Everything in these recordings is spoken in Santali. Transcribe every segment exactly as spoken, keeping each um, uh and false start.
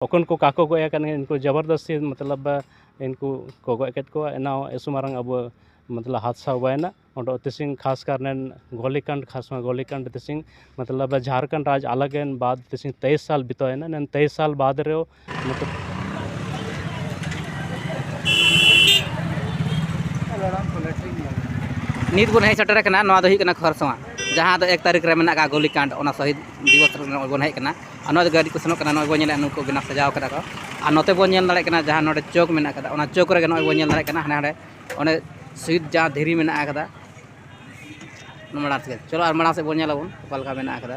ᱚᱠᱚᱭ ᱠᱚ ᱠᱟᱠᱚ ᱜᱚᱡ ᱟᱠᱟᱱ ᱤᱱᱠᱩ ᱡᱚᱵᱚᱨᱫᱚᱥᱛᱤ ᱢᱚᱛᱞᱚᱵ ᱤᱱᱠᱩ ᱠᱚ ᱜᱚᱡ ᱠᱮᱫ ᱠᱚᱣᱟ, ᱮᱱᱟᱣ ᱮᱥᱩ ᱢᱟᱨᱟᱝ ᱟᱵᱚ ᱢᱚᱛᱞᱚᱵ ᱦᱟᱫᱥᱟ ᱦᱩᱭᱱᱟ᱾ ᱚᱸᱰᱮ ᱛᱤᱥᱤᱝ ᱠᱷᱟᱥ ᱠᱟᱨ ᱱᱮᱱ ᱜᱳᱞᱤᱠᱟᱸᱰ, ᱠᱷᱟᱥᱢᱟ ᱜᱳᱞᱤᱠᱟᱸᱰ ᱛᱤᱥᱤᱝ ᱢᱚᱛᱞᱚᱵ ᱡᱷᱟᱨᱠᱷᱚᱸᱰ ᱨᱟᱡᱽ ᱟᱞᱟᱜ ᱮᱱ ᱵᱟᱫ ᱛᱤᱥᱤᱝ ᱛᱮᱭᱤᱥ ᱥᱟᱞ ᱵᱤᱛᱟᱹᱣ ᱮᱱᱟ᱾ ᱱᱮᱱ ᱛᱮᱭᱤᱥ ᱥᱟᱞ ᱵᱟᱫ ᱨᱮᱦᱚᱸ ᱢᱚᱛᱞᱚᱵ ᱱᱤᱛ ᱵᱚᱱ ᱦᱮᱡ ᱥᱮᱴᱮᱨ ᱟᱠᱟᱱᱟ, ᱱᱚᱣᱟ ᱫᱚ ᱦᱩᱭᱩᱜ ᱠᱟᱱᱟ ᱠᱷᱚᱨᱥᱚᱣᱟ, ᱡᱟᱦᱟᱸ ᱫᱚ ᱮᱠ ᱛᱟᱹᱨᱤᱠᱷ ᱨᱮ ᱢᱮᱱᱟᱜ ᱟᱠᱟᱫ ᱜᱳᱞᱤᱠᱟᱸᱰ, ᱚᱱᱟ ᱥᱚᱦᱤᱫ ᱫᱤᱵᱚᱥ ᱨᱮ ᱱᱚᱜᱼᱚᱭ ᱵᱚᱱ ᱦᱮᱡ ᱟᱠᱟᱱᱟ᱾ ᱟᱨ ᱱᱚᱣᱟ ᱫᱚ ᱜᱟᱹᱰᱤ ᱠᱚ ᱥᱮᱱᱚᱜ ᱠᱟᱱᱟ, ᱱᱚᱜᱼᱚᱭ ᱵᱚᱱ ᱧᱮᱞᱮᱫᱼᱟ ᱱᱩᱠᱩ ᱵᱮᱱᱟᱣ ᱥᱟᱡᱟᱣ ᱠᱟᱫᱟ ᱠᱚ᱾ ᱟᱨ ᱱᱚᱛᱮ ᱵᱚᱱ ᱧᱮᱞ ᱫᱟᱲᱮᱭᱟᱜ ᱠᱟᱱᱟ ᱡᱟᱦᱟᱸ ᱱᱚᱰᱮ ᱪᱚᱠ ᱢᱮᱱᱟᱜ ᱟᱠᱟᱫᱟ, ᱚᱱᱟ ᱪᱚᱠ ᱨᱮᱜᱮ ᱱᱚᱜᱼᱚᱭ ᱵᱚᱱ ᱧᱮᱞ ᱫᱟᱲᱮᱭᱟᱜ ᱠᱟᱱᱟ ᱦᱟᱸᱰᱮ ᱦᱟᱸᱰᱮ ᱚᱸᱰᱮ ᱥᱚᱦᱤᱫ ᱡᱟᱦᱟᱸ ᱫᱷᱤᱨᱤ ᱢᱮᱱᱟᱜ ᱟᱠᱟᱫᱟ᱾ ᱢᱟᱲᱟᱝ ᱥᱮᱫ ᱪᱚᱞᱚ ᱟᱨ ᱢᱟᱲᱟᱝ ᱥᱮᱫ ᱵᱚᱱ ᱧᱮᱞ ᱟᱵᱚᱱ ᱚᱠᱟ ᱞᱮᱠᱟ ᱢᱮᱱᱟᱜ ᱟᱠᱟᱫᱟ᱾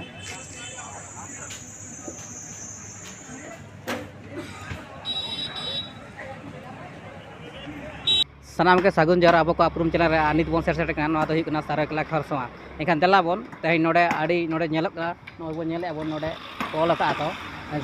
ᱥᱟᱱᱟᱢ ᱜᱮ ᱥᱟᱹᱜᱩᱱ ᱡᱚᱦᱟᱨ ᱟᱵᱚ ᱠᱚᱣᱟᱜ ᱩᱯᱨᱩᱢ ᱪᱮᱱᱮᱞ ᱨᱮ᱾ ᱟᱨ ᱱᱤᱛ ᱵᱚᱱ ᱥᱮᱴᱮᱨ ᱥᱮᱴᱮᱨ ᱠᱟᱱᱟ, ᱱᱚᱣᱟ ᱫᱚ ᱦᱩᱭᱩᱜ ᱠᱟᱱᱟ ᱥᱟᱨᱟᱭᱠᱮᱞᱟ ᱠᱷᱟᱨᱥᱚᱣᱟ᱾ ᱮᱱᱠᱷᱟᱱ ᱫᱮᱞᱟ ᱵᱚᱱ ᱛᱮᱦᱮᱧ ᱱᱚᱰᱮ ᱟᱹᱰᱤ ᱱᱚᱰᱮ ᱧᱮᱞᱚᱜ ᱠᱟᱱᱟ, ᱱᱚᱜᱼᱚᱭ ᱵᱚᱱ ᱧᱮᱞᱮᱫᱼᱟ ᱵᱚᱱ ᱱᱚᱰᱮ ᱚᱞ ᱟᱠᱟᱫᱼᱟ ᱠᱚ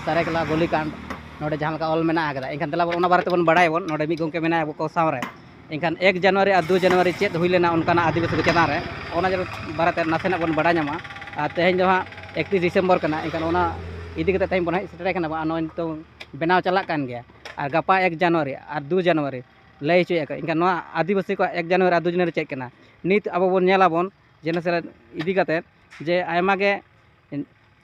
ᱥᱟᱨᱟᱭᱠᱮᱞᱟ ᱜᱳᱞᱤᱠᱟᱸᱰ, ᱱᱚᱰᱮ ᱡᱟᱦᱟᱸ ᱞᱮᱠᱟ ᱚᱞ ᱢᱮᱱᱟᱜ ᱟᱠᱟᱫᱟ᱾ ᱮᱱᱠᱷᱟᱱ ᱫᱮᱞᱟ ᱵᱚᱱ ᱚᱱᱟ ᱵᱟᱨᱮ ᱛᱮᱵᱚᱱ ᱵᱟᱲᱟᱭᱟᱵᱚᱱ, ᱱᱚᱰᱮ ᱢᱤᱫ ᱜᱚᱢᱠᱮ ᱢᱮᱱᱟᱭᱟ ᱟᱵᱚ ᱠᱚ ᱥᱟᱶ ᱨᱮ᱾ ᱮᱱᱠᱷᱟᱱ ᱮᱠ ᱡᱟᱱᱩᱣᱟᱨᱤ ᱟᱨ ᱫᱩ ᱡᱟᱱᱩᱣᱟᱨᱤ ᱪᱮᱫ ᱦᱩᱭ ᱞᱮᱱᱟ ᱚᱱᱠᱟᱱᱟᱜ ᱟᱹᱫᱤᱵᱟᱹᱥᱤ ᱠᱚ ᱪᱮᱛᱟᱱ ᱨᱮ, ᱚᱱᱟ ᱡᱮᱱᱚ ᱵᱟᱨᱮᱛᱮ ᱱᱟᱥᱮᱱᱟᱜ ᱵᱚᱱ ᱵᱟᱲᱟᱭ ᱧᱟᱢᱟ᱾ ᱟᱨ ᱛᱮᱦᱮᱧ ᱫᱚ ᱦᱟᱸᱜ ᱮᱠᱛᱨᱤᱥ ᱰᱤᱥᱮᱢᱵᱚᱨ ᱠᱟᱱᱟ, ᱮᱱᱠᱷᱟᱱ ᱚᱱᱟ ᱤᱫᱤ ᱠᱟᱛᱮ ᱛᱮᱦᱮᱧ ᱵᱚᱱ ᱦᱮᱡ ᱥᱮᱴᱮᱨ ᱠᱟᱱᱟ ᱵᱚᱱ᱾ ᱟᱨ ᱱᱚᱜᱼᱚᱭ ᱱᱤᱛᱚᱝ ᱵᱮᱱᱟᱣ ᱪᱟᱞᱟᱜ ᱠᱟᱱ ᱜᱮᱭᱟ᱾ ᱟᱨ ᱜᱟᱯᱟ ᱮᱠ ᱡᱟᱱᱩᱣᱟᱨᱤ ᱟᱨ ᱫᱩ ᱡᱟᱱᱩᱣᱟᱨᱤ ᱞᱟᱹᱭ ᱦᱚᱪᱚᱭᱮᱫᱼᱟ ᱠᱚ᱾ ᱮᱱᱠᱷᱟᱱ ᱱᱚᱣᱟ ᱟᱹᱫᱤᱵᱟᱹᱥᱤ ᱠᱚᱣᱟᱜ ᱮᱠ ᱡᱟᱱᱩᱣᱟᱨᱤ ᱟᱨ ᱫᱩ ᱡᱟᱱᱩᱣᱟᱨᱤ ᱪᱮᱫ ᱠᱟᱱᱟ? ᱱᱤᱛ ᱟᱵᱚ ᱵᱚᱱ ᱧᱮᱞᱟᱵᱚᱱ ᱡᱮᱱᱚ ᱥᱮᱞᱮᱫ ᱤᱫᱤ ᱠᱟᱛᱮ ᱡᱮ ᱟᱭᱢᱟ ᱜᱮ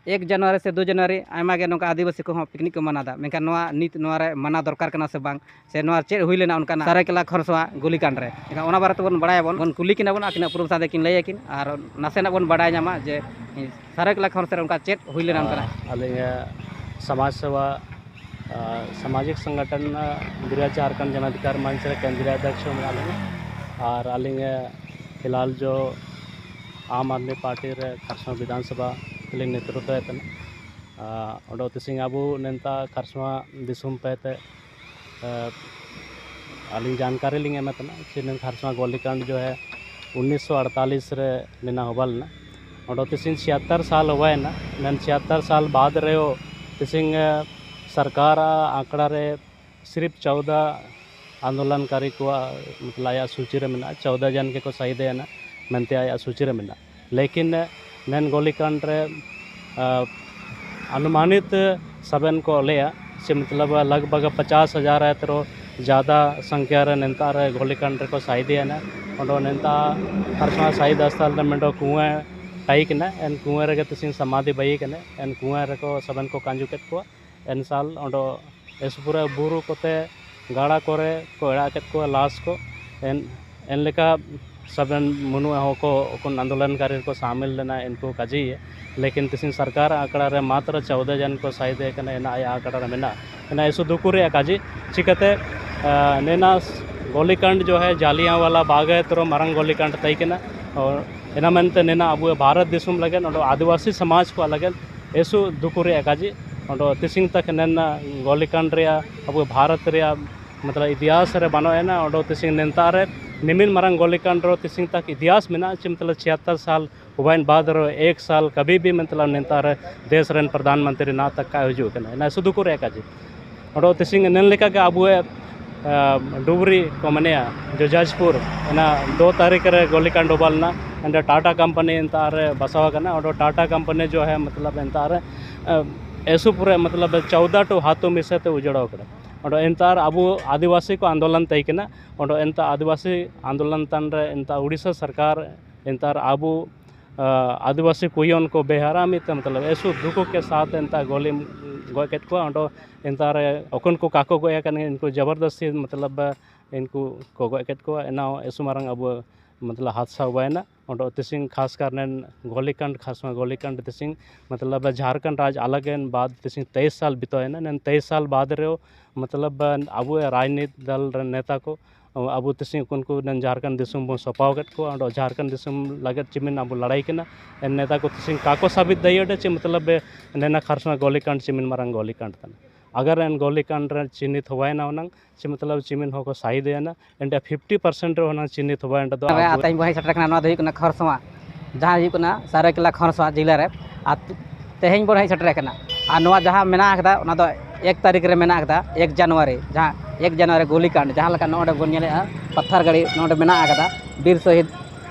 ᱮᱠ ᱡᱟᱱᱩᱣᱟᱨᱤ ᱥᱮ ᱫᱩ ᱡᱟᱱᱩᱣᱟᱨᱤ ᱟᱭᱢᱟ ᱜᱮ ᱱᱚᱝᱠᱟ ᱟᱹᱫᱤᱵᱟᱹᱥᱤ ᱠᱚᱦᱚᱸ ᱯᱤᱠᱱᱤᱠ ᱠᱚ ᱢᱟᱱᱟᱣᱫᱟ, ᱢᱮᱱᱠᱷᱟᱱ ᱱᱚᱣᱟ ᱱᱤᱛ ᱱᱚᱣᱟ ᱨᱮ ᱢᱟᱱᱟᱣ ᱫᱚᱨᱠᱟᱨ ᱠᱟᱱᱟ ᱥᱮ ᱵᱟᱝ, ᱥᱮ ᱱᱚᱣᱟ ᱪᱮᱫ ᱦᱩᱭ ᱞᱮᱱᱟ ᱚᱱᱠᱟᱱᱟᱜ ᱥᱟᱨᱟᱭᱠᱮᱞᱟ ᱠᱷᱚᱨᱥᱚᱣᱟ ᱜᱩᱞᱤᱠᱟᱸᱰ ᱨᱮ? ᱮᱱᱠᱷᱟᱱ ᱚᱱᱟ ᱵᱟᱨᱮ ᱛᱮᱵᱚᱱ ᱵᱟᱲᱟᱭᱟᱵᱚᱱ, ᱵᱚᱱ ᱠᱩᱞᱤ ᱠᱤᱱᱟ ᱵᱚᱱ, ᱟᱹᱠᱤᱱᱟᱜ ᱩᱯᱨᱩᱢ ᱥᱟᱶᱛᱮ ᱠᱤᱱ ᱞᱟᱹᱭ ᱟᱹᱠᱤᱱ ᱟᱨ ᱱᱟᱥᱮᱱᱟᱜ ᱵᱚᱱ ᱵᱟᱲᱟᱭ ᱧᱟᱢᱟ ᱡᱮ ᱥᱟᱨᱟᱭᱠᱮᱞᱟ ᱠᱷᱚᱨᱥᱚ ᱨᱮ ᱚᱱᱠᱟ ᱪᱮᱫ ᱦᱩᱭ ᱞᱮᱱᱟ ᱚᱱᱠᱟᱱᱟᱜ᱾ ᱟᱹᱞᱤᱧ ᱥᱚᱢᱟᱡᱽ ᱥᱮᱵᱟ, ᱥᱟᱢᱟᱡᱤᱠ ᱥᱚᱝᱜᱚᱴᱷᱚᱱ ᱵᱤᱨᱟ ᱡᱷᱟᱨᱠᱷᱚᱸᱰ ᱡᱚᱱᱚᱫᱷᱤᱠᱟᱨ ᱢᱚᱧᱪ ᱨᱮ ᱠᱮᱱᱫᱨᱤᱭ ᱚᱫᱷᱭᱚᱠᱥᱚ ᱢᱮᱱᱟᱜ ᱞᱤᱧᱟ᱾ ᱟᱨ ᱟᱹᱞᱤᱧ ᱯᱷᱤᱞᱦᱟᱞ ᱡᱚ ᱟᱢ ᱟᱫᱢᱤ ᱯᱟᱨᱴᱤ ᱨᱮ ᱠᱷᱟᱨᱥᱚᱣᱟ ᱵᱤᱫᱷᱟᱱ ᱥᱚᱵᱷᱟ ᱞᱤᱧ ᱱᱮᱛᱨᱚᱛᱛᱚᱭᱮᱫ ᱛᱟᱦᱮᱱᱟ᱾ ᱚᱸᱰᱮ ᱛᱤᱥᱤᱝ ᱟᱵᱚ ᱱᱮᱱᱛᱟ ᱠᱷᱟᱨᱥᱚᱣᱟ ᱫᱤᱥᱚᱢ ᱯᱮ ᱛᱮ ᱟᱹᱞᱤᱧ ᱡᱟᱱᱠᱟᱨᱤ ᱞᱤᱧ ᱮᱢᱮᱫ ᱛᱟᱦᱮᱱᱟ ᱡᱮ ᱱᱮᱱ ᱠᱷᱟᱨᱥᱚᱣᱟ ᱜᱚᱞᱤᱠᱟᱸᱰ ᱡᱚ ᱦᱮ ᱩᱱᱤᱥᱥᱚ ᱟᱲᱛᱟᱞᱤᱥ ᱨᱮ ᱱᱮᱱᱟ ᱦᱚᱵᱟ ᱞᱮᱱᱟ᱾ ᱚᱸᱰᱮ ᱛᱤᱥᱤᱝ ᱪᱷᱤᱭᱟᱛᱛᱟᱨ ᱥᱟᱞ ᱦᱚᱵᱟᱭᱮᱱᱟ᱾ ᱱᱮᱱ ᱪᱷᱤᱭᱟᱛᱛᱟᱨ ᱥᱟᱞ ᱵᱟᱫ ᱨᱮᱦᱚᱸ ᱛᱤᱥᱤᱝ ᱥᱚᱨᱠᱟᱨ ᱟᱸᱠᱲᱟ ᱨᱮ ᱥᱤᱨᱤᱯ ᱪᱚᱣᱫᱟ ᱟᱱᱫᱳᱞᱚᱱᱠᱟᱨᱤ ᱠᱚᱣᱟᱜ ᱢᱚᱛᱞᱚᱵ ᱟᱭᱟᱜ ᱥᱩᱪᱤ ᱨᱮ ᱢᱮᱱᱟᱜᱼᱟ, ᱪᱚᱣᱫᱟ ᱡᱚᱱ ᱜᱮᱠᱚ ᱥᱟᱹᱦᱤᱫ ᱮᱱᱟ ᱢᱮᱱᱛᱮ ᱟᱭᱟᱜ ᱥᱩᱪᱤ ᱨᱮ ᱢᱮᱱᱟᱜᱼᱟ᱾ ᱞᱮᱠᱤᱱ ᱱᱮᱱ ᱜᱚᱞᱤᱠᱟᱸᱰ ᱨᱮ ᱟᱱᱩᱢᱟᱱᱤᱛ ᱥᱟᱵᱮᱱ ᱠᱚ ᱞᱟᱹᱭᱟ ᱪᱮ ᱢᱚᱛᱞᱚᱵ ᱞᱟᱜᱽ ᱵᱷᱟᱜᱽ ᱯᱚᱪᱟᱥ ᱦᱟᱡᱟᱨ ᱨᱮ ᱛᱮᱨᱚ ᱡᱟᱫᱟ ᱥᱚᱝᱠᱷᱭᱟ ᱨᱮ ᱱᱮᱱᱛᱟ ᱨᱮ ᱜᱚᱞᱤ ᱠᱟᱱᱰ ᱨᱮᱠᱚ ᱥᱟᱭᱤᱫ ᱮᱱᱟ᱾ ᱚᱸᱰᱮ ᱱᱮᱱᱛᱟ ᱦᱟᱨᱥᱟ ᱥᱟᱭᱤᱫ ᱟᱥᱛᱟᱞ ᱨᱮ ᱢᱮᱱᱫᱚ ᱠᱩᱣᱟᱹ ᱴᱟᱭᱤ ᱠᱟᱱᱟ, ᱮᱱ ᱠᱩᱣᱟᱹ ᱨᱮᱜᱮ ᱛᱤᱥᱤᱧ ᱥᱟᱢᱟᱫᱷᱤ ᱵᱟᱭᱤ ᱠᱟᱱᱟ, ᱮᱱ ᱠᱩᱣᱟᱹ ᱨᱮᱠᱚ ᱥᱟᱵᱮᱱ ᱠᱚ ᱠᱟᱸᱡᱩ ᱠᱮᱫ ᱠᱚᱣᱟ᱾ ᱮᱱ ᱥᱟᱞ ᱚᱸᱰᱮ ᱮᱥᱯᱩᱨᱟ ᱵᱩᱨᱩ ᱠᱚᱛᱮ ᱜᱟᱲᱟ ᱠᱚᱨᱮ ᱠᱚ ᱮᱲᱟ ᱠᱮᱫ ᱠᱚᱣᱟ ᱞᱟᱥ ᱠᱚ᱾ ᱮᱱ ᱮᱱ ᱞᱮᱠᱟ ᱥᱟᱵᱮᱱ ᱢᱩᱱᱩ ᱦᱚᱸᱠᱚ ᱩᱱᱠᱩ ᱟᱱᱫᱳᱞᱚᱱᱠᱟᱨᱤ ᱨᱮᱠᱚ ᱥᱟᱢᱤᱞ ᱞᱮᱱᱟ ᱮᱱᱠᱩ ᱠᱟᱡᱤ᱾ ᱞᱮᱠᱤᱱ ᱛᱤᱥᱤᱧ ᱥᱚᱨᱠᱟᱨ ᱟᱸᱠᱲᱟ ᱨᱮ ᱢᱟᱛᱨᱚ ᱪᱚᱣᱫᱟ ᱡᱚᱱ ᱠᱚ ᱥᱟᱭᱤᱫ ᱠᱟᱱᱟ, ᱮᱱᱟ ᱟᱭᱟᱜ ᱟᱸᱠᱲᱟ ᱨᱮ ᱢᱮᱱᱟᱜᱼᱟ᱾ ᱮᱱᱟ ᱮᱥᱩ ᱫᱩᱠᱩ ᱨᱮᱭᱟᱜ ᱠᱟᱡᱤ ᱪᱤᱠᱟᱹᱛᱮ ᱱᱮᱱᱟ ᱜᱚᱞᱤᱠᱟᱱᱰ ᱡᱚ ᱦᱮ ᱡᱟᱞᱤᱭᱟᱱᱣᱟᱞᱟ ᱵᱟᱜᱽ ᱮ ᱛᱚᱨᱚ ᱢᱟᱨᱟᱝ ᱜᱚᱞᱤᱠᱟᱱᱰ ᱛᱟᱭ ᱠᱟᱱᱟ᱾ ᱮᱱᱟ ᱢᱮᱱᱛᱮ ᱱᱮᱱᱟ ᱟᱵᱚ ᱵᱷᱟᱨᱚᱛ ᱫᱤᱥᱚᱢ ᱞᱟᱹᱜᱤᱫ ᱚᱸᱰᱮ ᱟᱹᱫᱤᱵᱟᱹᱥᱤ ᱥᱚᱢᱟᱡᱽ ᱠᱚ ᱞᱟᱹᱜᱤᱫ ᱮᱥᱩ ᱫᱩᱠᱩ ᱨᱮᱭᱟᱜ ᱠᱟᱡᱤ᱾ ᱚᱸᱰᱮ ᱛᱤᱥᱤᱧ ᱛᱟᱠ ᱱᱮᱱᱟ ᱜᱚᱞᱤᱠᱟᱱᱰ ᱨᱮᱭᱟᱜ ᱟᱵᱚ ᱵᱷᱟᱨᱚᱛ ᱨᱮᱭᱟᱜ ᱢᱚᱛᱞᱚᱵ ᱤᱛᱤᱦᱟᱥ ᱨᱮ ᱵᱟᱹᱱᱩᱜ ᱮᱱᱟ᱾ ᱚᱸᱰᱮ ᱛᱤᱥᱤᱧ ᱱᱮᱱᱛᱟ ᱨᱮ ᱱᱤᱢᱤᱱ ᱢᱟᱨᱟᱝ ᱜᱚᱞᱤᱠᱟᱱᱰ ᱨᱮ ᱛᱤᱥᱤᱧ ᱛᱟᱠ ᱤᱛᱤᱦᱟᱥ ᱢᱮᱱᱟᱜᱼᱟ᱾ ᱪᱮ ᱢᱚᱛᱞᱚᱵ ᱪᱷᱤᱭᱟᱛᱛᱚᱨ ᱥᱟᱞ ᱦᱩᱭᱮᱱ ᱵᱟᱫ ᱨᱮ ᱮᱠ ᱥᱟᱞ ᱠᱟᱵᱷᱤ ᱵᱷᱤ ᱢᱚᱛᱞᱚᱵ ᱱᱮᱱᱛᱟ ᱨᱮ ᱫᱮᱥ ᱨᱮᱱ ᱯᱨᱚᱫᱷᱟᱱ ᱢᱚᱱᱛᱨᱤ ᱱᱟ ᱛᱟᱠ ᱠᱟ ᱦᱤᱡᱩᱜ ᱠᱟᱱᱟ᱾ ᱮᱱᱟ ᱥᱩᱫᱩ ᱠᱚ ᱨᱮᱭᱟᱜ ᱠᱟᱡᱮ ᱚᱸᱰᱮ ᱛᱤᱥᱤᱧ ᱱᱮᱱ ᱞᱮᱠᱟ ᱜᱮ ᱟᱵᱚ ᱰᱩᱵᱽᱨᱤ ᱠᱚ ᱢᱮᱱᱮᱜᱼᱟ ᱡᱚ ᱡᱟᱡᱽᱯᱩᱨ ᱚᱱᱟ ᱫᱩ ᱛᱟᱹᱨᱤᱠᱷ ᱨᱮ ᱜᱚᱞᱤᱠᱟᱱᱰ ᱦᱩᱭ ᱞᱮᱱᱟ᱾ ᱚᱸᱰᱮ ᱴᱟᱴᱟ ᱠᱳᱢᱯᱟᱱᱤ ᱱᱮᱱᱛᱟ ᱨᱮ ᱵᱟᱥᱟᱣ ᱠᱟᱱᱟ᱾ ᱚᱸᱰᱮ ᱴᱟᱴᱟ ᱠᱳᱢᱯᱟᱱᱤ ᱡᱚ ᱦᱮ ᱢᱚᱛᱞᱚᱵ ᱱᱮᱱᱛᱟ ᱨᱮ ᱮᱥᱩ ᱯᱩᱨᱟᱹ ᱢᱚᱛᱞᱚᱵ ᱪᱚᱣᱫᱟ ᱴᱩ ᱦᱟᱛᱩ ᱢᱤᱥᱮ ᱛᱮ ᱩᱡᱟᱹᱲ ᱠᱟᱱᱟ᱾ ᱚᱸᱰᱮ ᱱᱮᱱᱛᱟ ᱟᱵᱚ ᱟᱹᱫᱤᱵᱟᱹᱥᱤ ᱠᱚ ᱟᱱᱫᱳᱞᱚᱱ ᱛᱟᱭ ᱠᱟᱱᱟ᱾ ᱚᱸᱰᱮ ᱱᱮᱱᱛᱟ ᱟᱹᱫᱤᱵᱟᱹᱥᱤ ᱟᱱᱫᱳᱞᱚᱱ ᱛᱟᱱ ᱨᱮ ᱱᱮᱱᱛᱟ ᱩᱲᱤᱥᱥᱟ ᱥᱚᱨᱠᱟᱨ ᱱᱮᱱᱛᱟ ᱟᱵᱚ ᱟᱹᱫᱤᱵᱟᱹᱥᱤ ᱠᱩᱭᱚᱱ ᱠᱚ ᱵᱮᱦᱟᱨᱟ ᱢᱤᱫ ᱛᱮ ᱢᱚᱛᱞᱚᱵ ᱮᱥᱩ ᱫᱩᱠᱩ ᱠᱮ ᱥᱟᱛ ᱱᱮᱱᱛᱟ ᱜᱚᱞᱤᱢ ᱜᱚᱡ ᱠᱮᱫ ᱠᱚᱣᱟ᱾ ᱚᱸᱰᱮ ᱱᱮᱱᱛᱟ ᱨᱮ ᱚᱠᱚᱱ ᱠᱚ ᱠᱟᱠᱚ ᱜᱚᱡ ᱟᱠᱟᱱ ᱤᱱᱠᱩ ᱡᱚᱵᱚᱨᱫᱚᱥᱛᱤ ᱢᱚᱛᱞᱚᱵ ᱤᱱᱠᱩ ᱠᱚ ᱜᱚᱡ ᱠᱮᱫ ᱠᱚᱣᱟ᱾ ᱮᱱᱟ ᱮᱥᱩ ᱢᱟᱨᱟᱝ ᱟᱵᱚ ᱢᱚᱛᱞᱚᱵ ᱦᱟᱫᱥᱟ ᱦᱩᱭᱮᱱᱟ᱾ ᱚᱸᱰᱮ ᱛᱤᱥᱤᱝ ᱠᱷᱟᱥ ᱠᱟᱨ ᱱᱮᱱ ᱜᱚᱞᱤᱠᱟᱱᱰ ᱠᱷᱟᱥ ᱢᱟ ᱜᱚᱞᱤᱠᱟᱱᱰ ᱛᱤᱥᱤᱝ ᱢᱚᱛᱞᱚᱵ ᱡᱷᱟᱨᱠᱷᱚᱸᱰ ᱨᱟᱡᱽ ᱟᱞᱟᱜ ᱮᱱ ᱵᱟᱫ ᱛᱤᱥᱤᱝ ᱛᱮᱭᱤᱥ ᱥᱟᱞ ᱵᱤᱛᱟᱹᱣ ᱮᱱᱟ᱾ ᱱᱮᱱ ᱛᱮᱭᱤᱥ ᱥᱟᱞ ᱵᱟᱫ ᱨᱮᱦᱚᱸ ᱢᱚᱛᱞᱚᱵ ᱟᱵᱚ ᱨᱟᱡᱽᱱᱤᱛ ᱫᱚᱞ ᱨᱮᱱ ᱱᱮᱛᱟ ᱠᱚ ᱟᱵᱚ ᱛᱤᱥᱤᱝ ᱩᱱᱠᱩ ᱱᱮᱱ ᱡᱷᱟᱨᱠᱷᱚᱸᱰ ᱫᱤᱥᱚᱢ ᱵᱚᱱ ᱥᱚᱯᱟᱣ ᱠᱮᱫ ᱠᱚᱣᱟ᱾ ᱚᱸᱰᱮ ᱡᱷᱟᱨᱠᱷᱚᱸᱰ ᱫᱤᱥᱚᱢ ᱞᱟᱹᱜᱤᱫ ᱪᱤᱢᱤᱱ ᱟᱵᱚ ᱞᱟᱲᱟᱭ ᱠᱟᱱᱟ᱾ ᱮᱱ ᱱᱮᱛᱟ ᱠᱚ ᱛᱤᱥᱤᱝ ᱠᱟᱠᱚ ᱥᱟᱵᱤᱛ ᱫᱟᱲᱮᱭᱟᱜᱼᱟ ᱪᱮ ᱢᱚᱛᱞᱚᱵ ᱱᱮᱱᱟ ᱠᱷᱟᱨᱥᱚᱶᱟ ᱜᱚᱞᱤᱠᱟᱱᱰ ᱪᱤᱢᱤᱱ ᱢᱟᱨᱟᱝ ᱜᱚᱞᱤᱠᱟᱱᱰ ᱠᱟᱱᱟ᱾ ᱟᱜᱟᱨ ᱮᱱ ᱜᱚᱞᱤᱠᱟᱱᱰ ᱨᱮ ᱪᱤᱱᱦᱤᱛ ᱦᱚᱵᱟᱭᱱᱟ ᱦᱩᱱᱟᱝ ᱪᱮ ᱢᱚᱛᱞᱚᱵ ᱪᱤᱢᱤᱱ ᱦᱚᱸᱠᱚ ᱥᱟᱦᱤᱫ ᱮᱱᱟ᱾ ᱮᱱᱰᱮ ᱯᱷᱤᱯᱴᱤ ᱯᱟᱨᱥᱮᱱᱴ ᱨᱮ ᱦᱩᱱᱟᱝ ᱪᱤᱱᱦᱤᱛ ᱦᱚᱵᱟᱭ ᱮᱱᱰᱮ ᱫᱚ ᱟᱨ ᱟᱵᱚ ᱛᱮᱦᱮᱧ ᱵᱚᱱ ᱦᱮᱡ ᱥᱮᱴᱮᱨ ᱠᱟᱱᱟ, ᱱᱚᱣᱟ ᱫᱚ ᱦᱩᱭᱩᱜ ᱠᱟᱱᱟ ᱠᱷᱚᱨᱥᱚᱶᱟ, ᱡᱟᱦᱟᱸ ᱦᱩᱭᱩᱜ ᱠᱟᱱᱟ ᱥᱟᱨᱟᱭᱠᱮᱞᱟ ᱠᱷᱚᱨᱥᱚᱶᱟ ᱡᱮᱞᱟ ᱨᱮ᱾ ᱟᱨ ᱛᱮᱦᱮᱧ ᱵᱚᱱ ᱦᱮᱡ ᱥᱮᱴᱮᱨ ᱠᱟᱱᱟ᱾ ᱟᱨ ᱱᱚᱣᱟ ᱡᱟᱦᱟᱸ ᱢᱮᱱᱟᱜ ᱟᱠᱟᱫᱟ, ᱚᱱᱟ ᱫᱚ ᱮᱠ ᱛᱟᱹᱨᱤᱠᱷ ᱨᱮ ᱢᱮᱱᱟᱜ ᱟᱠᱟᱫᱟ, ᱮᱠ ᱡᱟᱱᱩᱣᱟᱨᱤ, ᱡᱟᱦᱟᱸ ᱮᱠ ᱡᱟᱱᱩᱣᱟᱨᱤ ᱜᱩᱞᱤᱠᱟᱱᱰ, ᱡᱟᱦᱟᱸ ᱞᱮᱠᱟ ᱱᱚᱰᱮ ᱵᱚᱱ ᱧᱮᱞᱮᱫᱼᱟ, ᱯᱟᱛᱷᱟᱨ ᱜᱟᱲᱤ ᱱᱚᱰᱮ ᱢᱮᱱᱟᱜ ᱟᱠᱟᱫᱟ, ᱵᱤᱨ ᱥᱚᱦᱤᱫ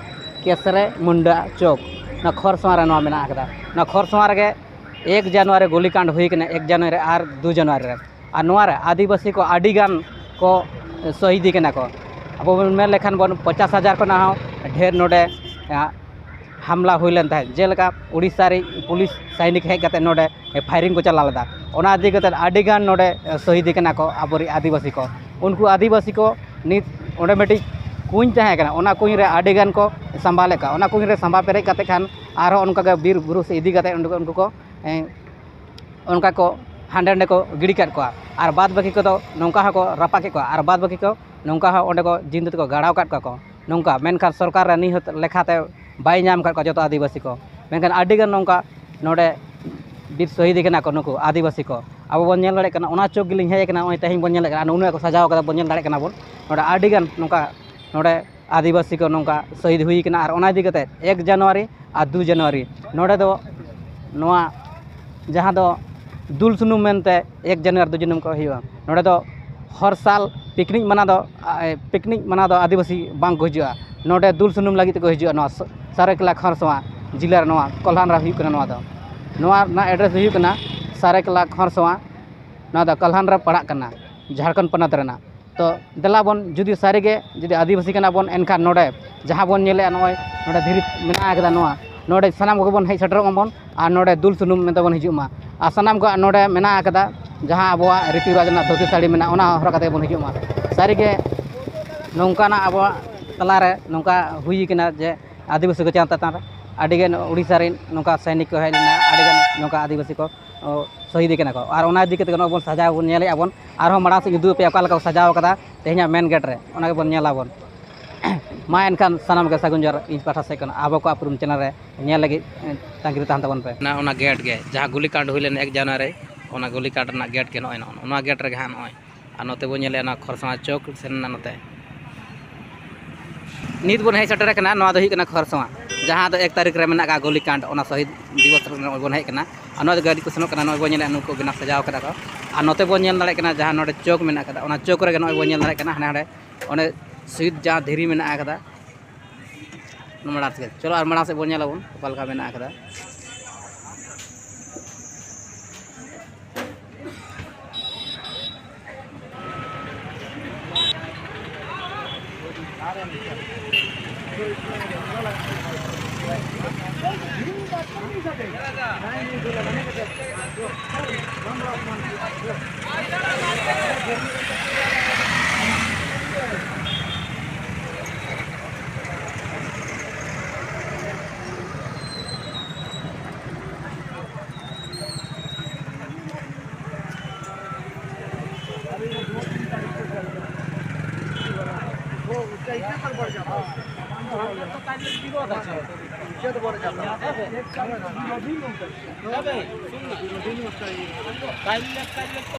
ᱠᱮᱥᱨᱮ ᱢᱩᱱᱰᱟ ᱪᱚᱠ, ᱱᱚᱣᱟ ᱠᱷᱚᱨᱥᱚᱶᱟ ᱨᱮ ᱱᱚᱣᱟ ᱢᱮᱱᱟᱜ ᱟᱠᱟᱫᱟ᱾ ᱱᱚᱣᱟ ᱠᱷᱚᱨᱥᱚᱶᱟ ᱨᱮᱜᱮ ᱮᱠ ᱡᱟᱱᱩᱣᱟᱨᱤ ᱜᱩᱞᱤᱠᱟᱱᱰ ᱦᱩᱭ ᱠᱟᱱᱟ, ᱮᱠ ᱡᱟᱱᱩᱣᱟᱨᱤ ᱟᱨ ᱫᱩ ᱡᱟᱱᱩᱣᱟᱨᱤ ᱨᱮ᱾ ᱟᱨ ᱱᱚᱣᱟ ᱨᱮ ᱟᱹᱫᱤᱵᱟᱹᱥᱤ ᱠᱚ ᱟᱹᱰᱤ ᱜᱟᱱ ᱠᱚ ᱥᱚᱦᱤᱫ ᱠᱟᱱᱟ ᱠᱚ᱾ ᱟᱵᱚ ᱵᱚᱱ ᱢᱮᱱ ᱞᱮᱠᱷᱟᱱ ᱵᱚᱱ ᱯᱚᱧᱪᱟᱥ ᱦᱟᱡᱟᱨ ᱠᱷᱚᱱᱟᱜ ᱦᱚᱸ ᱰᱷᱮᱨ ᱱᱚᱰᱮ, ᱟ, ᱦᱟᱢᱞᱟ ᱦᱩᱭ ᱞᱮᱱ ᱛᱟᱦᱮᱸᱫ᱾ ᱡᱮᱞᱮᱠᱟ ᱩᱲᱤᱥᱥᱟ ᱨᱮ ᱯᱩᱞᱤᱥ ᱥᱟᱭᱱᱤᱠ ᱦᱮᱡ ᱠᱟᱛᱮ ᱱᱚᱰᱮ ᱯᱷᱟᱭᱨᱤᱝ ᱠᱚ ᱪᱟᱞᱟᱣ ᱞᱮᱫᱟ᱾ ᱚᱱᱟ ᱤᱫᱤ ᱠᱟᱛᱮ ᱟᱹᱰᱤ ᱜᱟᱱ ᱱᱚᱰᱮ ᱥᱚᱦᱤᱫ ᱠᱟᱱᱟ ᱠᱚ ᱟᱵᱚᱨᱮᱱ ᱟᱹᱫᱤᱵᱟᱹᱥᱤ ᱠᱚ᱾ ᱩᱱᱠᱩ ᱟᱹᱫᱤᱵᱟᱹᱥᱤ ᱠᱚ ᱱᱤᱛ ᱚᱸᱰᱮ ᱢᱤᱫᱴᱤᱡ ᱠᱩᱧ ᱛᱟᱦᱮᱸ ᱠᱟᱱᱟ, ᱚᱱᱟ ᱠᱩᱧ ᱨᱮ ᱟᱹᱰᱤ ᱜᱟᱱ ᱠᱚ ᱥᱟᱢᱵᱟᱣ ᱞᱮᱫ ᱠᱚᱣᱟ᱾ ᱚᱱᱟ ᱠᱩᱧ ᱨᱮ ᱥᱟᱢᱵᱟᱣ ᱯᱮᱨᱮᱡ ᱠᱟᱛᱮ ᱠᱷᱟᱱ ᱟᱨᱦᱚᱸ ᱚᱱᱠᱟ ᱜᱮ ᱵᱤᱨ ᱵᱩᱨᱩ ᱥᱮᱫ ᱤᱫᱤ ᱠᱟᱛᱮ ᱩᱱᱠᱩ, ᱩᱱᱠᱩ ᱠᱚ, ᱮᱸ, ᱚᱱᱠᱟ ᱠᱚ ᱦᱟᱸᱰᱮ ᱱᱟᱰᱮ ᱠᱚ ᱜᱤᱰᱤ ᱠᱟᱫ ᱠᱚᱣᱟ᱾ ᱟᱨ ᱵᱟᱫ ᱵᱟᱹᱠᱤ ᱠᱚᱫᱚ ᱱᱚᱝᱠᱟ ᱦᱚᱸᱠᱚ ᱨᱟᱯᱟᱜ ᱠᱮᱫ ᱠᱚᱣᱟ, ᱟᱨ ᱵᱟᱫ ᱵᱟᱹᱠᱤ ᱠᱚ ᱱᱚᱝᱠᱟ ᱦᱚᱸ ᱚᱸᱰᱮ ᱠᱚ ᱡᱤᱱᱫᱩ ᱛᱮᱠᱚ ᱜᱟᱲᱟᱣ ᱠᱟᱫ ᱠᱚᱣᱟ ᱠᱚ᱾ ᱱᱚᱝᱠᱟ ᱢᱮᱱᱠᱷᱟᱱ ᱥᱚᱨᱠᱟᱨ ᱨᱮ ᱱᱤᱦᱟᱹᱛ ᱞᱮᱠᱷᱟᱛᱮ ᱵᱟᱭ ᱧᱟᱢ ᱠᱟᱫ ᱠᱚᱣᱟ ᱡᱚᱛᱚ ᱟᱹᱫᱤᱵᱟᱹᱥᱤ ᱠᱚ᱾ ᱢᱮᱱᱠᱷᱟᱱ ᱟᱹᱰᱤᱜᱟᱱ ᱱᱚᱝᱠᱟ ᱱᱚᱰᱮ ᱵᱤᱨ ᱥᱚᱦᱤᱫ ᱠᱟᱱᱟ ᱠᱚ ᱱᱩᱠᱩ ᱟᱹᱫᱤᱵᱟᱹᱥᱤ ᱠᱚ᱾ ᱟᱵᱚ ᱵᱚᱱ ᱧᱮᱞ ᱫᱟᱲᱮᱭᱟᱜ ᱠᱟᱱᱟ, ᱚᱱᱟ ᱪᱚᱠ ᱜᱮᱞᱤᱧ ᱦᱮᱡ ᱟᱠᱟᱱᱟ, ᱱᱚᱜᱼᱚᱭ ᱛᱮᱦᱮᱧ ᱵᱚᱱ ᱧᱮᱞ ᱫᱟᱲᱮᱭᱟᱜ ᱠᱟᱱᱟ, ᱱᱩᱱᱟᱹᱜ ᱠᱚ ᱥᱟᱡᱟᱣ ᱠᱟᱫᱟ, ᱵᱚᱱ ᱧᱮᱞ ᱫᱟᱲᱮᱭᱟᱜ ᱠᱟᱱᱟ ᱵᱚᱱ᱾ ᱱᱚᱰᱮ ᱟᱹᱰᱤᱜᱟᱱ ᱱᱚᱝᱠᱟ ᱱᱚᱰᱮ ᱟᱹᱫᱤᱵᱟᱹᱥᱤ ᱠᱚ ᱱᱚᱝᱠᱟ ᱥᱚᱦᱤᱫ ᱦᱩᱭ ᱠᱟᱱᱟ᱾ ᱟᱨ ᱚᱱᱟ ᱤᱫᱤ ᱠᱟᱛᱮ ᱮᱠ ᱡᱟᱱᱩᱣᱟᱨᱤ ᱟᱨ ᱫᱩ ᱡᱟᱱᱩᱣᱟᱨᱤ ᱱᱚᱰᱮ ᱫᱚ ᱱᱚᱣᱟ ᱡᱟᱦᱟᱸ ᱫᱚ ᱫᱩᱞ ᱥᱩᱱᱩᱢ ᱢᱮᱱᱛᱮ ᱮᱠ ᱡᱟᱱᱩᱣᱟᱨᱤ ᱫᱩ ᱡᱟᱱᱩᱢ ᱠᱚ ᱦᱩᱭᱩᱜᱼᱟ᱾ ᱱᱚᱰᱮ ᱫᱚ ᱦᱚᱨ ᱥᱟᱞ ᱯᱤᱠᱱᱤᱠ ᱢᱟᱱᱟᱣ ᱫᱚ, ᱟ, ᱯᱤᱠᱱᱤᱠ ᱢᱟᱱᱟᱣ ᱫᱚ ᱟᱹᱫᱤᱵᱟᱹᱥᱤ ᱵᱟᱝ ᱠᱚ ᱦᱤᱡᱩᱜᱼᱟ᱾ ᱱᱚᱰᱮ ᱫᱩᱞ ᱥᱩᱱᱩᱢ ᱞᱟᱹᱜᱤᱫ ᱛᱮᱠᱚ ᱦᱤᱡᱩᱜᱼᱟ᱾ ᱱᱚᱣᱟ ᱥᱚ-, ᱥᱟᱹᱨᱟᱹᱭᱠᱮᱞᱟ ᱠᱷᱟᱨᱥᱚᱣᱟ ᱡᱮᱞᱟ ᱨᱮ ᱱᱚᱣᱟ ᱠᱚᱞᱦᱟᱱ ᱨᱮ ᱦᱩᱭᱩᱜ ᱠᱟᱱᱟ᱾ ᱱᱚᱣᱟ ᱫᱚ, ᱱᱚᱣᱟ ᱨᱮᱱᱟᱜ ᱮᱰᱨᱮᱥ ᱦᱩᱭᱩᱜ ᱠᱟᱱᱟ ᱥᱟᱹᱨᱟᱹᱭᱠᱮᱞᱟ ᱠᱷᱟᱨᱥᱚᱣᱟ᱾ ᱱᱚᱣᱟ ᱫᱚ ᱠᱚᱞᱦᱟᱱ ᱨᱮ ᱯᱟᱲᱟᱜ ᱠᱟᱱᱟ, ᱡᱷᱟᱲᱠᱷᱚᱸᱰ ᱯᱚᱱᱚᱛ ᱨᱮᱱᱟᱜ᱾ ᱛᱚ ᱫᱮᱞᱟ ᱵᱚᱱ, ᱡᱩᱫᱤ ᱥᱟᱹᱨᱤᱜᱮ ᱡᱩᱫᱤ ᱟᱹᱫᱤᱵᱟᱹᱥᱤ ᱠᱟᱱᱟ ᱵᱚᱱ, ᱮᱱᱠᱷᱟᱱ ᱱᱚᱰᱮ ᱡᱟᱦᱟᱸ ᱵᱚᱱ ᱧᱮᱞᱮᱜᱼᱟ, ᱱᱚᱜᱼᱚᱭ ᱱᱚᱰᱮ ᱫᱷᱤᱨᱤ ᱢᱮᱱᱟᱜ ᱟᱠᱟᱫᱟ, ᱱᱚᱣᱟ ᱱᱚᱰᱮ ᱥᱟᱱᱟᱢ ᱠᱚᱜᱮ ᱵᱚᱱ ᱦᱮᱡ ᱥᱮᱴᱮᱨᱚᱜ ᱢᱟᱵᱚᱱ ᱟᱨ ᱱᱚᱰᱮ ᱫᱩᱞ ᱥᱩᱱᱩᱢ ᱢᱮᱱᱛᱮ ᱵᱚᱱ ᱦᱤᱡᱩᱜ ᱢᱟ᱾ ᱟᱨ ᱥᱟᱱᱟᱢ ᱠᱚᱣᱟᱜ ᱱᱚᱰᱮ ᱢᱮᱱᱟᱜ ᱟᱠᱟᱫᱟ ᱡᱟᱦᱟᱸ ᱟᱵᱚᱣᱟᱜ ᱨᱤᱛᱤ ᱨᱮᱣᱟᱡᱽ ᱨᱮᱱᱟᱜ ᱫᱷᱩᱛᱤ ᱥᱟᱹᱲᱤ ᱢᱮᱱᱟᱜᱼᱟ, ᱚᱱᱟ ᱦᱚᱨᱚᱜ ᱠᱟᱛᱮ ᱵᱚᱱ ᱦᱤᱡᱩᱜ ᱢᱟ᱾ ᱥᱟᱹᱨᱤᱜᱮ ᱱᱚᱝᱠᱟᱱᱟᱜ ᱟᱵᱚᱣᱟᱜ ᱛᱟᱞᱟᱨᱮ ᱱᱚᱝᱠᱟ ᱦᱩᱭ ᱠᱟᱱᱟ ᱡᱮ ᱟᱹᱫᱤᱵᱟᱹᱥᱤ ᱠᱚ ᱪᱮᱛᱟᱱ ᱨᱮ ᱟᱹᱰᱤᱜᱮ ᱩᱲᱤᱥᱥᱟ ᱨᱮᱱ ᱱᱚᱝᱠᱟ ᱥᱚᱭᱱᱤᱠ ᱠᱚ ᱦᱮᱡ ᱞᱮᱱᱟ, ᱟᱹᱰᱤᱜᱟᱱ ᱱᱚᱝᱠᱟ ᱟᱹᱫᱤᱵᱟᱹᱥᱤ ᱠᱚ ᱚ, ᱥᱚᱦᱤᱫ ᱠᱟᱱᱟ ᱠᱚ᱾ ᱟᱨ ᱚᱱᱟ ᱤᱫᱤ ᱠᱟᱛᱮ ᱱᱚᱜᱼᱚᱭ ᱵᱚᱱ ᱥᱟᱡᱟᱣ ᱵᱚᱱ ᱧᱮᱞᱮᱫᱼᱟ ᱵᱚᱱ, ᱟᱨᱦᱚᱸ ᱢᱟᱲᱟᱝ ᱥᱮᱫ ᱤᱧ ᱩᱫᱩᱜ ᱟᱯᱮᱭᱟ ᱚᱠᱟ ᱞᱮᱠᱟ ᱠᱚ ᱥᱟᱡᱟᱣ ᱠᱟᱫᱟ ᱛᱮᱦᱮᱧᱟᱜ ᱢᱮᱱ ᱜᱮᱴ ᱨᱮ, ᱚᱱᱟ ᱜᱮᱵᱚᱱ ᱧᱮᱞᱟᱵᱚᱱ᱾ ᱢᱟ ᱮᱱᱠᱷᱟᱱ ᱥᱟᱱᱟᱢ ᱜᱮ ᱥᱟᱹᱜᱩᱱ ᱡᱚᱦᱟᱨ ᱤᱧ ᱯᱟᱦᱴᱟ ᱥᱮᱫ ᱠᱷᱚᱱ᱾ ᱟᱵᱚ ᱠᱚᱣᱟᱜ ᱩᱯᱨᱩᱢ ᱪᱮᱱᱮᱞ ᱨᱮ ᱧᱮᱞ ᱞᱟᱹᱜᱤᱫ, ᱮ, ᱛᱟᱺᱜᱤ ᱨᱮ ᱛᱟᱦᱮᱱ ᱛᱟᱵᱚᱱ ᱯᱮ᱾ ᱚᱱᱟ, ᱚᱱᱟ ᱜᱮᱴ ᱜᱮ, ᱡᱟᱦᱟᱸ ᱜᱩᱞᱤ ᱠᱟᱱᱰ ᱦᱩᱭ ᱞᱮᱱ ᱮᱠ ᱡᱟᱱᱩᱣᱟᱨᱤ, ᱚᱱᱟ ᱜᱩᱞᱤ ᱠᱟᱱᱰ ᱨᱮᱱᱟᱜ ᱜᱮᱴ ᱜᱮ ᱱᱚᱜᱼᱚᱭ ᱱᱚᱜᱼᱚ ᱱᱚᱣᱟ ᱜᱮᱴ ᱨᱮᱜᱮ ᱦᱟᱸᱜ ᱱᱚᱜᱼᱚᱭ᱾ ᱟᱨ ᱱᱚᱛᱮ ᱵᱚᱱ ᱧᱮᱞᱮᱫᱼᱟ, ᱱᱚᱣᱟ ᱠᱷᱚᱨᱥᱚᱶᱟ ᱪᱚᱠ ᱥᱮᱱ ᱮᱱᱟ ᱱᱚᱛᱮ᱾ ᱱᱤᱛ ᱵᱚᱱ ᱦᱮᱡ ᱥᱮᱴᱮᱨ ᱟᱠᱟᱱᱟ, ᱱᱚᱣᱟ ᱫᱚ ᱦᱩᱭᱩᱜ ᱠᱟᱱᱟ ᱠᱷᱚᱨᱥᱚᱶᱟ, ᱡᱟᱦᱟᱸ ᱫᱚ ᱮᱠ ᱛᱟᱹᱨᱤᱠᱷ ᱨᱮ ᱢᱮᱱᱟᱜ ᱟᱠᱟᱫ ᱜᱩᱞᱤ ᱠᱟᱱᱰ, ᱚᱱᱟ ᱥᱚᱦᱤᱫ ᱫᱤᱵᱚᱥ ᱨᱮ ᱱᱚᱜᱼᱚᱭ ᱵᱚᱱ ᱦᱮᱡ ᱟᱠᱟᱱᱟ᱾ ᱟᱨ ᱱᱚᱣᱟ ᱫᱚ ᱜᱟᱹᱰᱤ ᱠᱚ ᱥᱮᱱᱚᱜ ᱠᱟᱱᱟ, ᱱᱚᱜᱼᱚᱭ ᱵᱚᱱ ᱧᱮᱞᱮᱫᱼᱟ, ᱱᱩᱠᱩ ᱵᱮᱱᱟᱣ ᱥᱟᱡᱟᱣ ᱠᱟᱫᱟ ᱠᱚ᱾ ᱟᱨ ᱱᱚᱛᱮ ᱵᱚᱱ ᱧᱮᱞ ᱫᱟᱲᱮᱭᱟᱜ ᱠᱟᱱᱟ, ᱡᱟᱦᱟᱸ ᱱᱚᱰᱮ ᱪᱚᱠ ᱢᱮᱱᱟᱜ ᱟᱠᱟᱫᱟ, ᱚᱱᱟ ᱪᱚᱠ ᱨᱮᱜᱮ ᱱᱚᱜᱼᱚᱭ ᱵᱚᱱ ᱧᱮᱞ ᱫᱟᱲᱮᱭᱟᱜ ᱠᱟᱱᱟ, ᱦᱟᱸᱰᱮ ᱱᱟᱸᱰᱮ ᱚᱸᱰᱮ ᱥᱚᱦᱤᱫ ᱡᱟᱦᱟᱸ ᱫᱷᱤᱨᱤ ᱢᱮᱱᱟᱜ ᱟᱠᱟᱫᱟ, ᱢᱟᱲᱟᱝ ᱥᱮᱫ᱾ ᱪᱚᱞᱚ ᱟᱨ ᱢᱟᱲᱟᱝ ᱥᱮᱫ ᱵᱚᱱ ᱧᱮᱞᱟᱵᱚᱱ ᱚᱠᱟ ᱞᱮᱠᱟ ᱢᱮᱱᱟᱜ ᱟᱠᱟᱫᱟ᱾ ᱛᱚᱵᱮ, ᱥᱩᱱ ᱱᱟ᱾ ᱛᱟᱦᱞᱮ ᱠᱷᱟᱱ ᱫᱚ